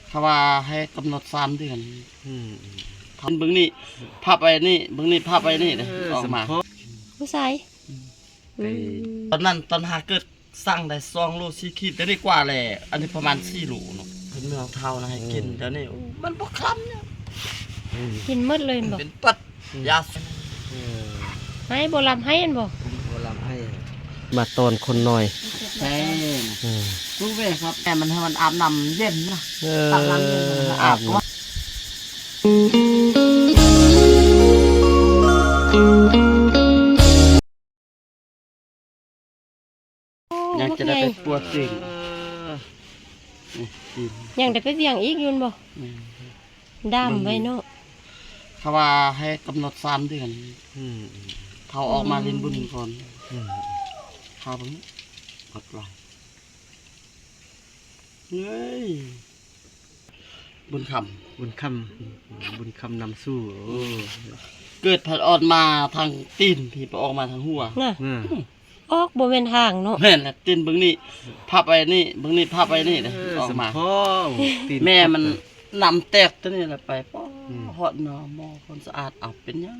ເຂົາວ່າໃຫ້ກຳນົດສາມເດືອນ. ອືມ ເບິ່ງນີ້ ພັບໄວ້ນີ້ ເບິ່ງນີ້ ພັບໄວ້ນີ້ເດ້ ເອີ ອອກມາ ສຳເພາະ ຜູ້ຊາຍ. ອືມ ໄປ ອືມ ຕອນນັ້ນ ຕອນຫາເກີດ ສັ່ງໄດ້ສອງໂລສີ່ຂີດ ດຽວນີ້ກວ່າແລ້ວ ອັນນີ້ປະມານ ອືມ ສີ່ໂລເນາະ. ເພິ່ນເມືອງເຖົ້ານະ ໃຫ້ກິນ ອືມ ດຽວນີ້ ໂອ້ ມັນບໍ່ຄລຳຫຍັງ. ອືມ ກິນໝົດເລີຍແມ່ນບໍ່? ເປັນປັດ ອືມ ຢາ ເອີ ໃຫ້ບໍ່ລຳໃຫ້ແມ່ນບໍ່? ບໍ່ລຳໃຫ້ ມາຕອນຄົນນ້ອຍ. ແມ່ນ ເອີ ຮູ້ເວີຍຄັບ ແມ່ມັນໃຫ້ມັນອາບນ້ຳເຢັນນະ. ເອີ ຕັກນ້ຳເຢັນໃຫ້ອາບ ອາບ ຍັງຈະໄດ້ໄປປົວຕີນ ເອີ ນີ້ຕີນ ຍັງໄດ້ໄປວຽງອີກຢູ່ແມ່ນບໍ່? ແມ່ນ ດາມໄວ້ເນາະ. ເຂົາວ່າໃຫ້ກຳນົດສາມເດືອນ. ອືມ ເຂົາອອກມາຫຼິ້ນບຸນກ່ອນ. ອືມ ເຂົາເບິ່ງ ອອກຫຼາຍ ເອີຍ ບຸນຄຳ ບຸນຄຳ ບຸນຄຳນຳສູ່. ໂອ້ ເກີດພັດອອກມາທາງຕີນ ພີ້ໄປອອກມາທາງຫົວນະ. ອືມ ອອກບໍ່ແມ່ນທາງເນາະ. ແມ່ນແຫຼະ ຕີນເບິ່ງນີ້ ພັບໄວ້ນີ້ ເບິ່ງນີ້ ພັບໄວ້ນີ້ເດ້ ເອີ ອອກມາ ສຳເພາະ ຕີນ ແມ່ມັນ ນ້ຳແຕກຕົວນີ້ລະໄປ ປອ ອືມ ຮອດໜໍ່ໝໍຄົນສະອາດ ເອົາ ເປັນຫຍັງ?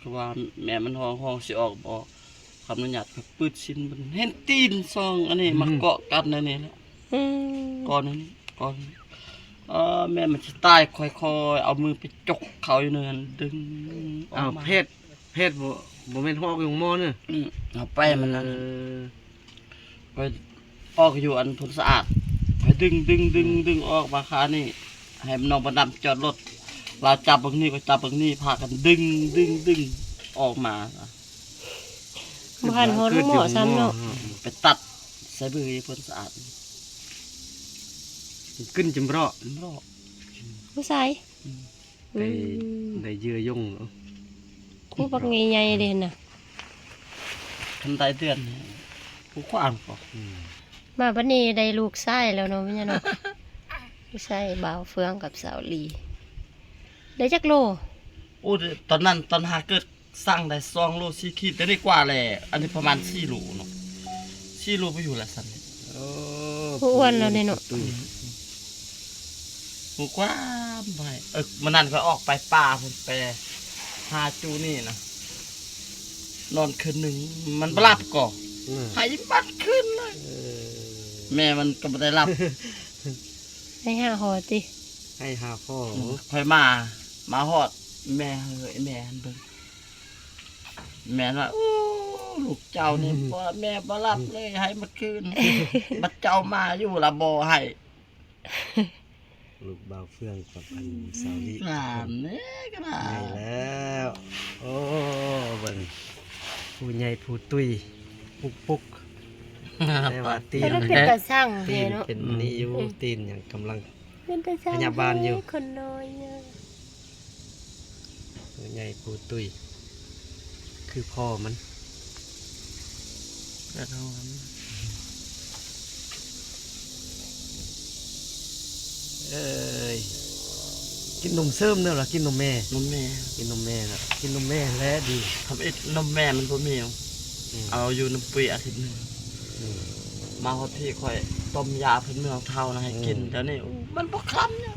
ຄືວ່າແມ່ມັນຮ້ອງ ຮ້ອງຊິອອກບໍ່? ຄຳອະນຸຍາດ ເປີດຊິນ ມັນເຫັນຕີນສອງອັນນີ້ ອືມ ມາເກາະກັນໃນນີ້ແຫຼະ. ອືມ ກ່ອນນັ້ນ ກ່ອນ ເອີ ແມ່ມັນຊິຕາຍ ຄ່ອຍໆເອົາມືໄປຈົກເຂົ້າຢູ່ໃນນັ້ນ ດຶງອອກມາ. ເອົາ ເພດ ເພດບໍ່ ບໍ່ແມ່ນອອກຢູ່ໂຮງໝໍເນາະ. ອືມ ເອົາໄປມັນນັ້ນ ເອີ ຂ້ອຍອອກຢູ່ອັນພົນສະອາດ ຂ້ອຍດຶງ ດຶງ ດຶງ ອືມ ດຶງອອກມາຄານີ້ ໃຫ້ນ້ອງບັນດຳຈອດລົດ ລາວຈັບເບິ່ງນີ້ ຂ້ອຍຈັບເບິ່ງນີ້ ພາກັນດຶງ ດຶງ ດຶງອອກມາ. ບໍ່ທັນຮອດໂຮງໝໍຊ້ຳເນາະ ໄປຕັດໃສ່ເບີຢູ່ພົນສະອາດ ຂຶ້ນຈຳເຣາະ ຈຳເຣາະ ຜູ້ຊາຍ. ອືມ ໄດ້ ອືມ ໄດ້ເຍື່ອຍົງ ໂອ້ ຜູ້ບັກໃຫຍ່ໆເດ້ນະ ຄັນໄດ້ເດືອນ ຜູ້ຂວາງກໍ ອືມ ມາບັດນີ້ໄດ້ລູກຊາຍແລ້ວເນາະ ແມ່ນຫຍັງເນາະ ລູກຊາຍບ່າວເຟືອງກັບສາວລີ ໄດ້ຈັກໂລ? ໂອ້ ຕອນນັ້ນ ຕອນຫາເກີດ ສັ່ງໄດ້ສອງໂລສີ່ຂີດ ດຽວນີ້ກວ່າແລ້ວ ອັນນີ້ປະມານ ອືມ ສີ່ໂລເນາະ ສີ່ໂລໄປຢູ່ລະຊັ້ນ. ໂອ້ ຜູ້ອ້ວນແລ້ວເດ້ເນາະ ໝູກວ້າງໄປ ເອີ ມື້ນັ້ນຂ້ອຍອອກໄປປ່າພຸ້ນ ໄປຫາຈູນີ້ນະ ນອນຄືນໜຶ່ງ ມັນບໍ່ຫຼັບກໍ ອືມ ໄຫ້ບັດຄືນເລີຍ ເອີ ແມ່ມັນກໍບໍ່ໄດ້ຫຼັບ ໄຫ້ຫາພໍຕິ ໄຫ້ຫາພໍ ຂ້ອຍມາ ມາຮອດ ແມ່ເຮີຍ ແມ່ຫັ້ນເບິ່ງ ແມ່ນວ່າ ໂອ້ ລູກເຈົ້ານີ້ ພໍ່ແມ່ບໍ່ຫຼັບເລີຍ ໄຫ້ໝົດຄືນ ບັດເຈົ້າມາຢູ່ລະບໍ່ໄຫ້. ລູກບ່າວເຟືອງກັບອັນສາວລີ ຫຼານເດ້ກໍຫຼານ ໃຫຍ່ແລ້ວ ໂອ້ ເບິ່ງ ຜູ້ໃຫຍ່ຜູ້ຕຸ້ຍ ປຸກໆ ແຕ່ວ່າຕີນ ແຕ່ມັນເປັນຕາຊັງ ຕີນເນາະ ເປັນນີ້ຢູ່ ອືມ ຕີນຍັງກຳລັງ ເປັນຕາຊ່າງ ພະຍາບານຢູ່ ແທ້ ຄົນນ້ອຍ ຜູ້ໃຫຍ່ຜູ້ຕຸ້ຍ ຄືພໍ່ມັນ ເອີຍ ກິນນົມເສີມເດີລະ ກິນນົມແມ່ ນົມແມ່ ກິນນົມແມ່ລະ ກິນນົມແມ່ແຫຼະດີ ທຳອິດນົມແມ່ມັນບໍ່ມີ ອືມ ເອົາຢູ່ນ້ຳປຸ້ຍອາທິດໜຶ່ງ ອືມ ມາຮອດພີ້ຂ້ອຍຕົ້ມຢາເພິ່ນເມືອງເຖົ້ານະໃຫ້ກິນ ອືມ ດຽວນີ້ ໂອ້ ມັນບໍ່ຄລຳຫຍັງ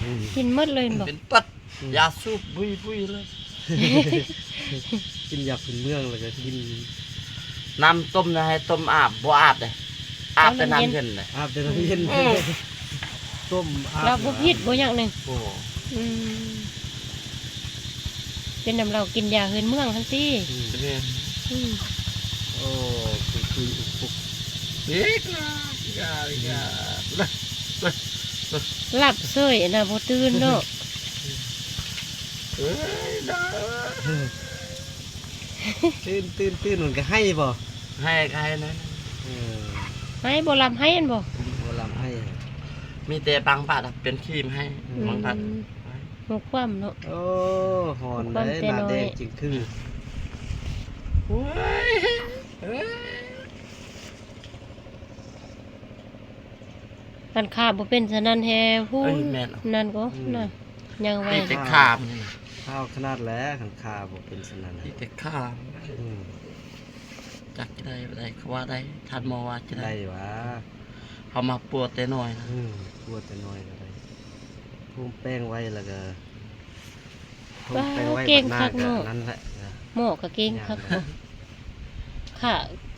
ອືມ ກິນໝົດເລີຍແມ່ນບໍ່? ເປັນປັດ ອືມ ຢາສູບບຸຍໆເລີຍ ກິນຢາພື້ນເມືອງແລ້ວກໍກິນ ນ້ຳຕົ້ມນະ ໃຫ້ຕົ້ມອາບ ບໍ່ອາບເດ້ ອາບແຕ່ນ້ຳເຢັນເດ້ ອາບແຕ່ນ້ຳເຢັນ ອືມ ຕົ້ມອາບ ລາວບໍ່ຜິດບໍ່ຫຍັງນີ້ ບໍ່ ອືມ ເປັນນຳລາວກິນຢາເຮືອນເມືອງຫັ້ນຕິ ອືມ ແມ່ນ ອືມ ໂອ້ ຄຸຍໆອຸກປຸກ ອີກລະ ອີກລະ ອີກລະ ຫຼັບເສີຍນະ ບໍ່ຕື່ນເນາະ ເອີຍ ຕື່ນ ຕື່ນ ຕື່ນ ມັນກໍໄຫ້ບໍ່? ໄຫ້ກໍໄຫ້ນະ ເອີ ໄຫ້ບໍ່ລຳໄຫ້ແມ່ນບໍ່? ບໍ່ລຳໄຫ້ ມີແຕ່ບາງບາດເປັນຄີມໄຫ້ ອືມ ບາງບາດ ຫົວຂວ້ຳເນາະ ໂອ້ ຮ້ອນເດ້ ໜ້າແດງຈຶ່ງຄື ໂອ້ຍ ເອີຍ ຄັນຂ້າບໍ່ເປັນສະນັ້ນແທ້ ໂອ້ຍ ເອີຍ ແມ່ນ ນັ້ນກໍ ອືມ ນະ ຍັງໄວ ມີແຕ່ຂ້າມັນນີ້ນະ ຫ້າວຂະໜາດແຫຼະ ຄັນຂ້າບໍ່ເປັນສະນັ້ນນະ ມີແຕ່ຂ້າ ອືມ ຈັກຈະໄດ້ບໍ່ໄດ້ ເຂົາວ່າໄດ້ ທ່ານໝໍວ່າຈະໄດ້ ໄດ້ຫວາ? ເຂົາມາປົວແຕ່ນ້ອຍນະ ອືມ ປົວແຕ່ນ້ອຍກໍໄດ້ ໂຮມແປ້ງໄວ້ ແລ້ວກໍໂຮມແປ້ງໄວ້ ເກັ່ງຄັກເນາະ ບັດໜ້າກໍນັ້ນແຫຼະ ໝໍ້ກໍເກັ່ງຄັກ ຂ້າ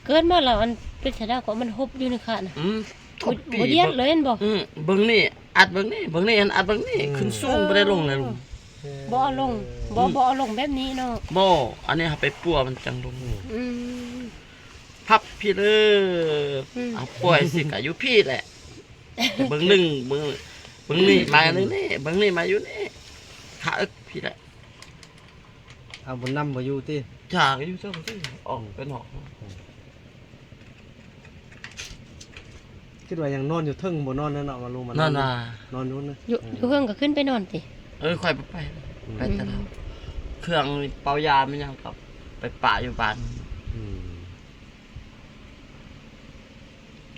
ເກີດມາແລ້ວ ອັນເປັນຊະດາວກໍມັນຫົບຢູ່ນີ້ຂ້ານະ ອືມ ບໍ່ ບໍ່ຢຽດເລີຍແມ່ນບໍ່? ອືມ ເບິ່ງນີ້ ອັດເບິ່ງນີ້ ເບິ່ງນີ້ ອັນອັດເບິ່ງນີ້ ອືມ ຂຶ້ນສູງບໍ່ໄດ້ລົງເລີຍລຸງ ບໍ່ເອົາລົງ ບໍ່ ອືມ ບໍ່ເອົາລົງແບບນີ້ເນາະ ບໍ່ ອັນນີ້ເຮົາໄປປົວມັນຈັ່ງລົງ ອືມ ພັບພີ້ເດີ ອືມ ເອົາປ່ອຍຊິກະຢູ່ພີ້ແຫຼະ ເບິ່ງໜຶ່ງ ເບິ່ງ ເບິ່ງນີ້ມາຢູ່ນີ້ ເບິ່ງນີ້ມາຢູ່ນີ້ ຂາເອິກພີ້ແຫຼະ ເອົາບຸນນຳບໍ່ຢູ່ຕິ ຈາກຢູ່ເຈົ້າຕິ ອອກໄປນອກ ອືມ ຄິດວ່າຍັງນອນຢູ່ເທິງ ບໍ່ນອນແລ້ວເນາະ ວ່າລົງມານອນ ນອນຢູ່ນະ ຢູ່ ເອີ ຢູ່ເທິງກໍຂຶ້ນໄປນອນຕິ ເອີ ຂ້ອຍບໍ່ໄປ ອືມ ໄປແຕ່ລາວ ອືມ ເຄື່ອງເປົ່າຢາແມ່ນຫຍັງກໍໄປປະຢູ່ບ້ານ ອືມ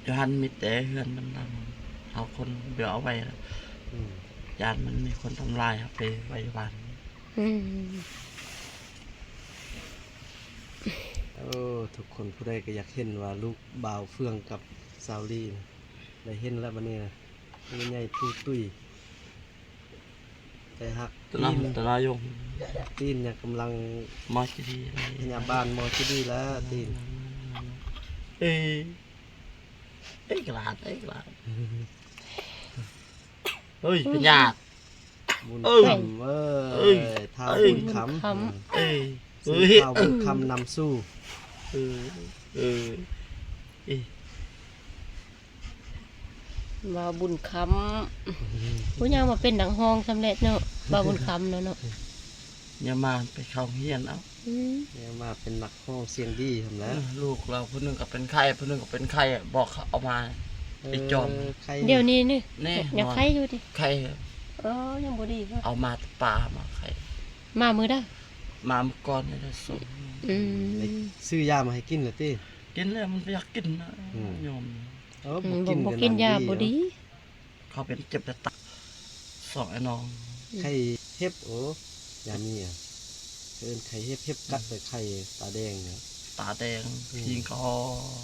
ຢູ່ຫັ້ນມີແຕ່ເຮືອນດຳໆ ເຮົາຄົນບໍ່ເອົາໄວ້ ອືມ ຢ້ານມັນມີຄົນທຳລາຍ ເຮົາໄປໄວ້ຢູ່ບ້ານ ອືມ ໂອ້ ທຸກຄົນຜູ້ໃດກໍຢາກເຫັນວ່າລູກບ່າວເຟືອງກັບສາວລີນະ ໄດ້ເຫັນແລ້ວບັດນີ້ນະ ຜູ້ໃຫຍ່ຜູ້ຕຸ້ຍ ໄດ້ຮັກ ຕະນາ ຕີນ ຕະນາຍົງ ຕີນຍັງກຳລັງ ມອຈີດີ ພະຍາບານ ມອຈີດີ ແລ້ວຕີນ ເອີ ເອີກະລາດ ເອີກະລາດ ເຮີ້ຍ ພະຍາດ ບຸນຄຳ ເອີ ເອີ ເອີ ທ້າວບຸນຄຳ ບຸນຄຳ ເອີ ເອີ ຊື່ທ້າວບຸນຄຳນຳສູ່ ເອີ ເອີ ເອີ ບ່າວບຸນຄຳ ຜູ້ຍັງມາເປັນນັກຮ້ອງສຳເລັດເນາະ ບ່າວບຸນຄຳນະເນາະ ຍາມມາໄປເຂົ້າໂຮງຮຽນເອົາ ອືມ ຍາມມາເປັນນັກຮ້ອງສຽງດີຫັ້ນແຫຼະ ເອີ ລູກລາວຜູ້ໜຶ່ງກໍເປັນໄຂ້ ຜູ້ໜຶ່ງກໍເປັນໄຂ້ ບອກເຂົາເອົາມາ ເອີ ໄອ້ຈອມ ໄຂ້ ດຽວນີ້ນີ້ ນີ້ ຍັງໄຂ້ຢູ່ຕິ ໄຂ້ ເອີ ຍັງບໍ່ດີ ເອົາມາແຕ່ປ່າ ມາໄຂ້ ມາມື້ໃດ? ມາມື້ກ່ອນນີ້ແຫຼະ ສອງ ອືມ ໄດ້ຊື້ຢາມາໃຫ້ກິນແລ້ວຕິ? ກິນແລ້ວ ມັນບໍ່ຢາກກິນນະ ອືມ ຍອມ ເອີ ອືມ ບໍ່ກິນ ບໍ່ກິນຢາບໍ່ດີ ເຂົາເປັນເຈັບແຕ່ຕັບ ສອງໄອ້ນ້ອງ ອືມ ໄຂ້ເຫັບ ໂອ້ ຢາມີ ເອີ້ນໄຂ້ເຫັບ ເຫັບກັດ ອືມ ໄປໄຂ້ຕາແດງ ຕາແດງ ອືມ ພິງກະອ່ອ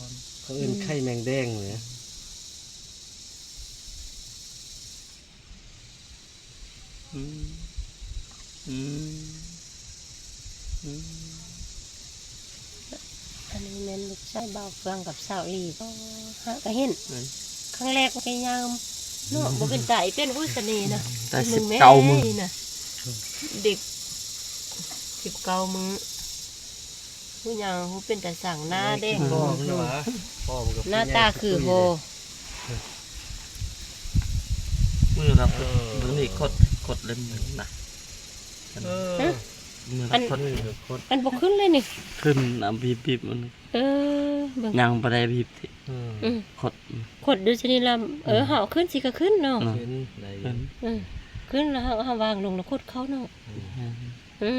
ນ ເຂົາເອີ້ນ ອືມ ໄຂ້ແມງແດງເລີຍ ອືມ ອືມ ອືມ ອັນນີ້ແມ່ນລູກຊາຍບ່າວເຟືອງກັບສາວລີ ຫາກະເຫັນ ເອີ ຄັ້ງແລກພະຍາຍາມເນາະ ບໍ່ເປັນຕາອີເປັນ ໂອ້ຍ ສະເໜ່ນະ ແຕ່ສິບເກົ້າມື້ ນີ້ນະ ເດັກສິບເກົ້າມື້ ຜູ້ຫຍັງ ຜູ້ເປັນຕາຊ່າງ ໜ້າແດງ ໜ້າຕາຄືໂຮ ມືລະ ເອີ ເບິ່ງນີ້ ຂົດ ຂົດເລັມນະ ເອີ ມືລະ ອັນ ຂົດ ອັນບໍ່ຂຶ້ນເລີຍນີ້ ຂຶ້ນ ເອົາບີບໆ ມັນ ເອີ ເບິ່ງ ຍັງບໍ່ໄດ້ບີບຕິ ອືມ ອືມ ຂົດ ຂົດຢູ່ຊະນິດລະ ເອີ ອືມ ເຮົາເອົາຂຶ້ນຊິກະຂຶ້ນເນາະ ເອີ ຂຶ້ນໄດ້ ອືມ ຂຶ້ນແລ້ວເຮົາ ເຮົາວາງລົງແລ້ວຂົດເຂົ້າເນາະ ອືມ ອື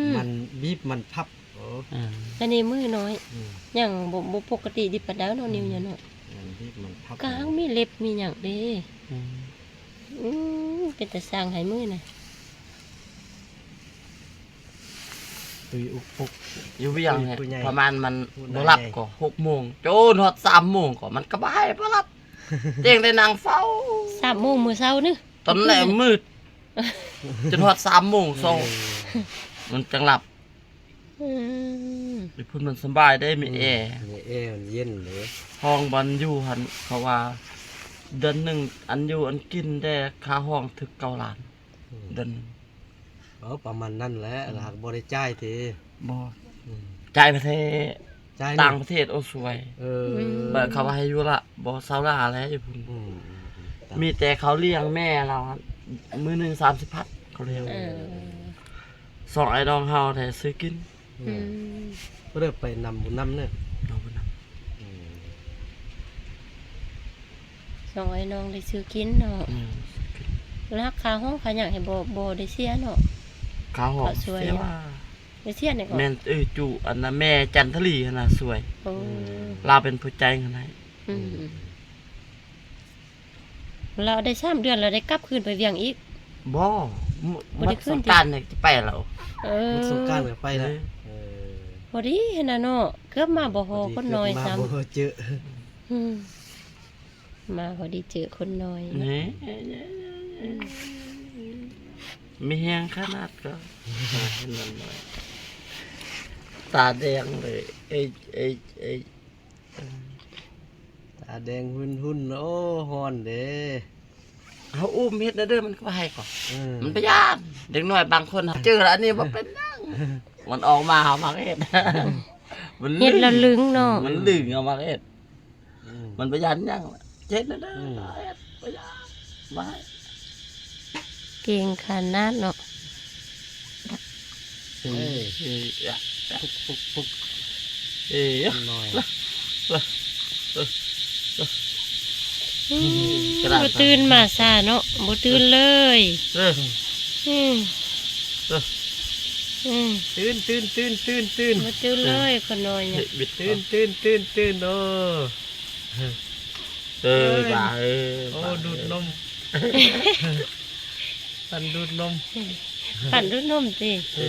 ມ ມັນບີບ ມັນພັບ ໂອ້ ອືມ ອັນນີ້ມືນ້ອຍ ອືມ ຍັງບໍ່ ບໍ່ປົກກະຕິດີປານໃດເນາະ ອືມ ນິ້ວຍັງນ້ອຍ ມັນບີບ ມັນພັບ ກາງມີເລັບມີຫຍັງເດ້ ອືມ ອືມ ເປັນຕາຊ່າງໃຫ້ມືນະ. ຕຸ້ຍອຸກປົກ ຢູ່ວຽງນີ້ ປະມານມັນບໍ່ຫຼັບກໍຫົກໂມງ ຈົນຮອດສາມໂມງກໍມັນກໍບໍ່ໃຫ້ບໍ່ຫຼັບ ເຕັງໄດ້ນັ່ງເຝົ້າ ສາມໂມງມື້ເຊົ້ານີ້ ຕອນແລກມືດ ຈົນຮອດສາມໂມງເຊົ້າ ເອີ ມັນຈັ່ງຫຼັບ ອືມ ຢູ່ພຸ້ນມັນສະບາຍເດ້ ມີແອ ອືມ ມີແອ ມັນເຢັນເດ້ ຫ້ອງບ່ອນຢູ່ຫັ້ນ ເຂົາວ່າເດືອນໜຶ່ງ ອັນຢູ່ອັນກິນແດ່ ຄ່າຫ້ອງຖືກເກົ້າລ້ານ ອືມ ເດືອນໜຶ່ງ ເອີ ປະມານນັ້ນແຫຼະ ອືມ ລະຫາກບໍ່ໄດ້ຈ່າຍຕິ ບໍ່ ອືມ ຈ່າຍປະເທດ ຈ່າຍ ຕ່າງປະເທດ ໂອ້ ສວຍ ເອີ ອືມ ບາດເຂົາວ່າໃຫ້ຢູ່ລະ ບໍ່ເຊົາລະແຫຼະຢູ່ພຸ້ນ ອືມ ອືມ ອືມ ມີແຕ່ເຂົາລ້ຽງແມ່ລາວ ມື້ໜຶ່ງສາມສິບພັນ ເຂົາລ້ຽງ ເອີ ສອງອ້າຍນ້ອງເຮົາແທ້ຊື້ກິນ ອືມ ອືມ ບໍ່ໄດ້ໄປນຳບຸນນຳເນາະ ນຳບຸນນຳ ອືມ ສອງອ້າຍນ້ອງໄດ້ຊື້ກິນເນາະ ອືມ ລາຄາຫ້ອງຄ່າຫຍັງໃຫ້ບໍ່ ບໍ່ໄດ້ເສຍເນາະ ຄ່າຫ້ອງ ເສຍວ່າ ໄດ້ເສຍນີ້ກໍ ແມ່ນ ເອີ ຈຸ ອັນນະ ແມ່ຈັນທະລີຫັ້ນນະຊ່ວຍ ໂອ້ ອືມ ລາວເປັນຜູ້ຈ່າຍເງິນໃຫ້ ອືມ ອືມ ລາວໄດ້ສາມເດືອນ ລາວໄດ້ກັບຄືນໄປວຽງອີກ ບໍ່ ບໍ່ໄດ້ຄືນຕິ ໝົດສົງການນີ້ຈະໄປແລ້ວ ເອີ ໝົດສົງການກໍໄປແລ້ວ ເອີ ເອີ ພໍດີຫັ້ນນະເນາະ ເກືອບມາບໍ່ຮອດຄົນນ້ອຍຊ້ຳ ພໍດີເກີດມາບໍ່ເຈີ ອືມ ມາພໍດີເຈີຄົນນ້ອຍເນາະ ນີ້ ອືມ ມີແຮງຂະໜາດກໍ ເຫັນມັນນ້ອຍ ຕາແດງເລີຍ ເອີຍ ເອີຍ ເອີຍ ຕາແດງຮຸ່ນໆ ໂອ້ ຮ້ອນເດ້. ເຮົາອຸ້ມເຮັດແນວເດີ ມັນກໍບໍ່ໃຫ້ກໍ ເອີ ມັນໄປຢ້ານ. ເດັກນ້ອຍບາງຄົນເຮົາເຈີລະ ອັນນີ້ບໍ່ເປັນຫຍັງ ມັນອອກມາເຮົາມັກເຮັດ ມັນເຮັດແລ້ວລຶ້ງເນາະ ມັນລຶ້ງ ເຮົາມັກເຮັດ ອືມ ມັນບໍ່ຢ້ານຫຍັງ ເຮັດແນວເດີ ອືມ ເຮັດ ບໍ່ຢ້ານ ບໍ່ໃຫ້ ເກັ່ງຂະໜາດເນາະ ເອີ ເອີ ປຸກ ປຸກ ປຸກ ເອີ ນ້ອຍ ອືມ ບໍ່ຕື່ນມາຊາເນາະ ບໍ່ຕື່ນເລີຍ ເອີ ອືມ ເອີ ອືມ ຕື່ນ ຕື່ນ ຕື່ນ ຕື່ນ ຕື່ນ ບໍ່ຕື່ນເລີຍ ເອີ ຄົນນ້ອຍ ເອີ ຕື່ນ ຕື່ນ ຕື່ນ ຕື່ນ ໂອ້ ເອີ ເອີ ບ້າ ເອີ ໂອ້ ບ້າ ດູດນົມ ເອີ ປັ່ນດູດນົມ ປັ່ນດູດນົມຕິ ເອີ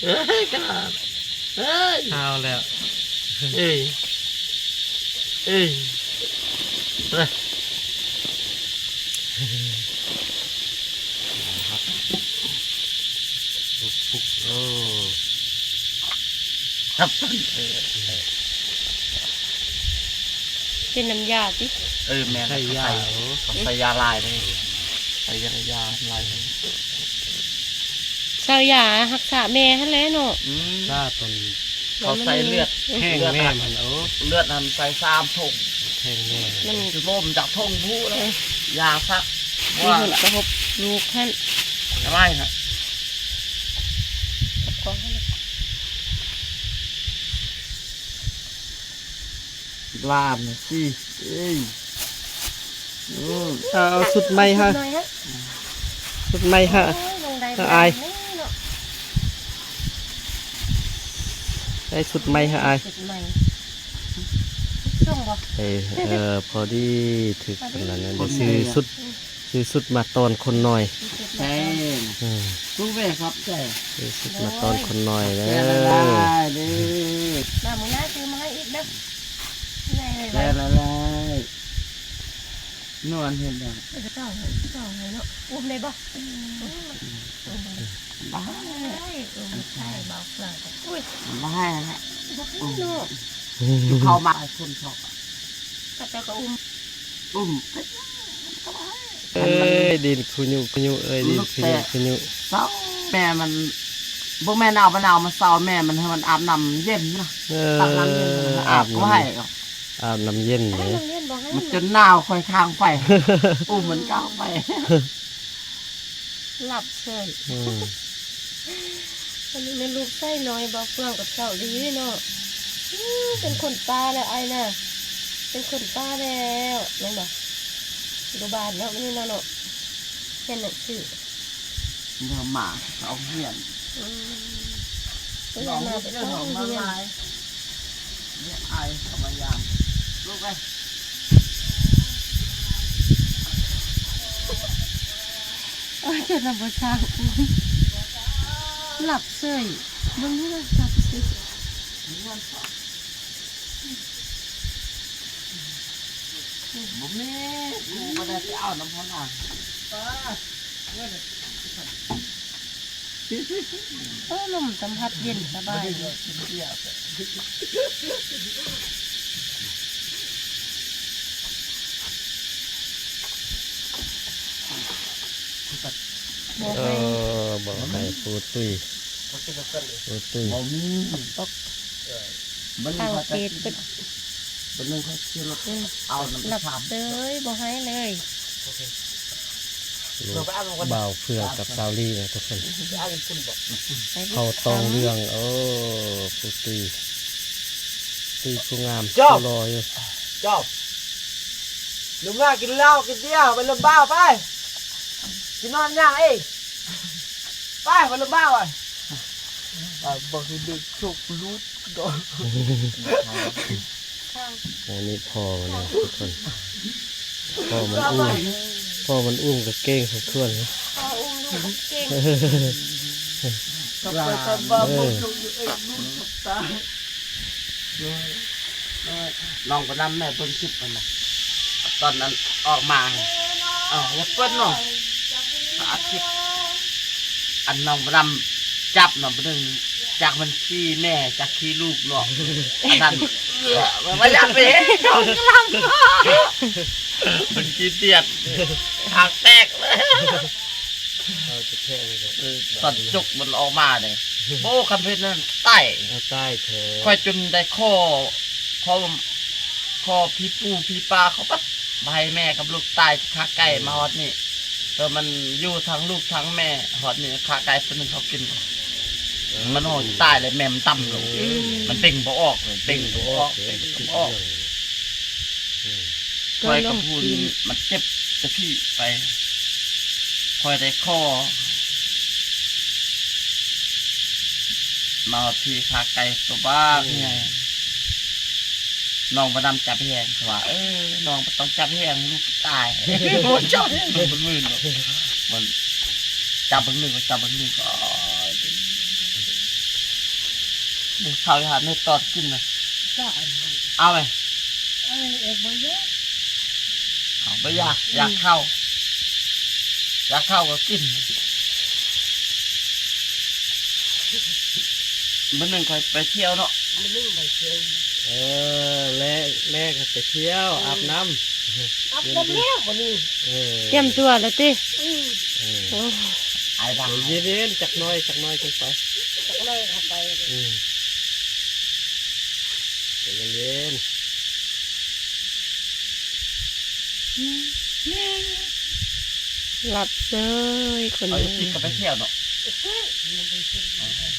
ເອີຍ ກະ ເອີຍ ເອົາແລ້ວ ເອີຍ ເອີຍ ປຸກ ໂອ້ ຄັບ ເອີ ເປັນນ້ຳຢາຕິ ເອີ ແມ່ນ ໃສ່ຢາ ເຂົາໃສ່ ໂອ້ ເຂົາໃສ່ຢາຫຼາຍເດ້ ໃສ່ຢາ ຢາຫຼາຍເດ້ ໃສ່ຢາຮັກສາແມ່ຫັ້ນແຫຼະເນາະ ອືມ ຊາຕົນ ເຂົາໃສ່ເລືອດ ແຫ້ງແມ່ມັນ ເລືອດຫັ້ນ ໂອ້ ເລືອດຫັ້ນໃສ່ສາມຖົງ ແຫ້ງແມ່ ມັນຊິລົ້ມຈາກຖົງຜູ້ເລີຍ ຢາສັກ ມີຜົນກະທົບລູກຫັ້ນ ອະໄລຫັ້ນ ລ້ານຊິ ເອີຍ ອືມ ເອົາ ເອົາຊຸດໃໝ່ຮະ ຊຸດໃໝ່ຮະ ໂອ້ຍ ລົງໄດ້ ເອົາ ອ້າຍ ເນາະ ໄດ້ຊຸດໃໝ່ຮະ ອ້າຍ ຊຸດໃໝ່ ສົ່ງບໍ່ ເອີ ເອີ ພໍດີຖືກອັນນັ້ນ ໄດ້ຊື້ຊຸດ ຊື້ຊຸດມາຕ້ອນຄົນນ້ອຍ ແຊ ອືມ ລູກແມ່ຂອບໃຈ ຊື້ຊຸດມາຕ້ອນຄົນນ້ອຍເດີ ຂອບໃຈຫຼາຍໆເດີ ມາມື້ໜ້າຊື້ມາໃຫ້ອີກເດີ ໃຫຍ່ເລີຍ ແຊຫຼາຍໆ ນວນເຮັດຫຍັງ ເອີ ເຈົ້າ ເຈົ້າໃຫ້ເນາະ ອຸ້ມໄດ້ບໍ່ ອືມ ອຸ້ມໄດ້ ໄດ້ ອຸ້ມໄດ້ ເບົາເຟືອງ ອຸ້ຍ ບໍ່ໃຫ້ແລ້ວ ບໍ່ໃຫ້ເນາະ ອືມ ເຂົ້າມາຄົນຊອກ ເຂົາເຈົ້າກໍອຸ້ມ ອຸ້ມ ເອີຍ ດິນຂຸຍຸ ຂຸຍຸເອີຍ ດິນຂຸຍຸ ຂຸຍຸ ເຊົາ ແມ່ມັນ ບໍ່ແມ່ນເອົາ ມັນເອົາມາເຊົາ ແມ່ມັນໃຫ້ມັນອາບນ້ຳເຢັນນະ ເອີ ຕັກນ້ຳເຢັນໃຫ້ມັນອາບ ອາບນ້ຳ ບໍ່ໃຫ້ ອາບນ້ຳເຢັນເດ້ ໃຫ້ນ້ຳເຢັນບໍ່ໃຫ້ ມັນຈົນໜາວ ຂ້ອຍຄ້າງໄປ ອຸ້ມມັນກ້າວໄປ ຫຼັບເສີຍ ອືມ ອັນນີ້ແມ່ນລູກໄຊນ້ອຍ ເບົາເຟືອງກັບສາວລີເນາະ ອືມ ເປັນຄົນປ່າແລ້ວອ້າຍນະ ເປັນຄົນປ່າແລ້ວ ແມ່ນບໍ່ ຢູ່ບ້ານເນາະ ມື້ນີ້ເນາະ ເນາະ ຮຽນໜັງສື ເດີມາເອົາຮຽນ ອືມ ເດີມາໄປເອົາຮຽນ ເອີຍ ເອົາມາຢາມ ລູກເອີຍ ໂອ້ຍ ເຈົ້ານະບໍ່ຊ່າງ ຫຼັບເສີຍ ເບິ່ງນີ້ນະ ຫຼັບເສີຍ ບໍ່ມີ ກູບໍ່ໄດ້ໄປເອົານຳເຂົານະ. ເອີ ລົມສຳຜັດເຢັນສະບາຍດີ. ບໍ່ໃຫ້ ເອີ ບໍ່ໃຫ້ປູຕຸ້ຍ ປູຕຸ້ຍ ບໍ່ມີຕົກ. ເອີ ບັດນີ້ຂ້ອຍຈະກິນ ບັດນີ້ຂ້ອຍຊິລົດ ອືມ ເອົານ້ຳ ຫຼັບເສີຍ ບໍ່ໃຫ້ເລີຍ. ໂອເຄ ລູກບ່າວເຟືອງກັບສາວລີນະທຸກຄົນ ເຂົາຕ້ອງເລື່ອງ. ໂອ້ ຜູ້ຕຸ້ຍ ຕຸ້ຍຜູ້ງາມ ຜູ້ຫຼໍ່ຢູ່. ເຈົ້າ ລົງມາກິນເຫຼົ້າກິນເບຍ ໄປລົມບ່າວໄປ ຊິນອນຫຍັງອີກ. ໄປ ໄປລົມບ່າວໄປ. ອ່າ ບໍ່ຄືເດັກໂຊກລູດດອກ. ອັນນີ້ພໍ່ມັນນະທຸກຄົນ ພໍ່ມັນອຸ້ມ ພໍ່ມັນອຸ້ມກະເກັ່ງສົມຄວນ. ພໍ່ອຸ້ມລູກກະເກັ່ງ ກັບ ກັບ ກັບ ເອີ ບໍ່ ບໍ່ ເອີ ລູກຕາຍ. ເອີ ນ້ອງບໍ່ນຳແມ່ເບິ່ງຄລິບມັນນະ ຕອນນັ້ນອອກມາ ເອີ ເອົາ ຢ່າເປີດນ້ອງ ອັດຄລິບ ອັນນ້ອງບໍ່ນຳຈັບນຳ ບາດໜຶ່ງ ຈັກມັນຂີ້ແມ່ ຈັກຂີ້ລູກເນາະ ອັນນັ້ນ ບໍ່ຢາກໄປເຮັດ ນ້ອງກຳລັງ ມັນຂີ້ຕຽດ ຫາກແຕກເລີຍ ເອົາແທ້ໆເລີຍ ເອີ ຕອນຈົກມັນອອກມາເດ້ ໂອ້ ຄັນເປັນນັ້ນຕາຍ ເອົາຕາຍແທ້ ຂ້ອຍຈົນໄດ້ຂໍ ຂໍ ຂໍຜີປູຜີປາເຂົາ ປະ ບໍ່ໃຫ້ແມ່ກັບລູກຕາຍຄາໄກ່ ເອີ ມາຮອດນີ້ ເອີ ມັນຢູ່ທັງລູກທັງແມ່ ຮອດນີ້ຄາໄກ່ຕົວໜຶ່ງເຂົາກິນ ເອີ ມັນຮອດຕາຍແລ້ວ ແມ່ມັນຕ່ຳລົງ ເອີ ມັນເປັ່ງບໍ່ອອກເລີຍ ເປັ່ງບໍ່ອອກ ເປັ່ງບໍ່ອອກ ເປັ່ງບໍ່ອອກ ເອີ ຂ້ອຍກໍພູນ ມັນເຈັບແຕ່ພີ້ໄປ ຂ້ອຍໄດ້ຂໍ ມາຮອດພີ້ ຄາໄກ່ຕົວບັກໃຫຍ່ ນ້ອງບໍ່ນຳຈັບແຮງ ເຂົາວ່າ ເອີ ນ້ອງບໍ່ຕ້ອງຈັບແຮງ ລູກຕາຍ ບໍ່ຈັບແຮງ ມັນມຶນເນາະ ມັນຈັບເບິ່ງໜຶ່ງ ຈັບເບິ່ງໜຶ່ງ ໂອ້ຍ ເຂົ້າຫາແມ່ຕອດກິນນະ ເອົາໄໝ? ເອີ ເອກບໍ່ຢາກ ເອົາ ບໍ່ຢາກ ຢາກເຂົ້າ ຢາກເຂົ້າກໍກິນ ມື້ໜຶ່ງຂ້ອຍໄປທ່ຽວເນາະ ມື້ໜຶ່ງໄປທ່ຽວ ເອີ ແລກ ແລກໄປທ່ຽວ ອືມ ອາບນ້ຳ ອາບນ້ຳແລ້ວມື້ນີ້ ເອີ ກຽມຕົວແລ້ວຕິ ອືມ ເອີ ໂອ້ ອາຍດາ ເຢັນໆ ຈັກໜ້ອຍ ຈັກໜ້ອຍຈັ່ງໄປ ຈັກໜ້ອຍເຂົ້າໄປ ອືມ ໃຈເຢັນໆ ຫຼັບເຊີຍຄົນ ເອົາ ເອີຍ ຕິກກໍໄປທ່ຽວເນາະ ໄປທ່ຽວ ໄປທ່ຽວ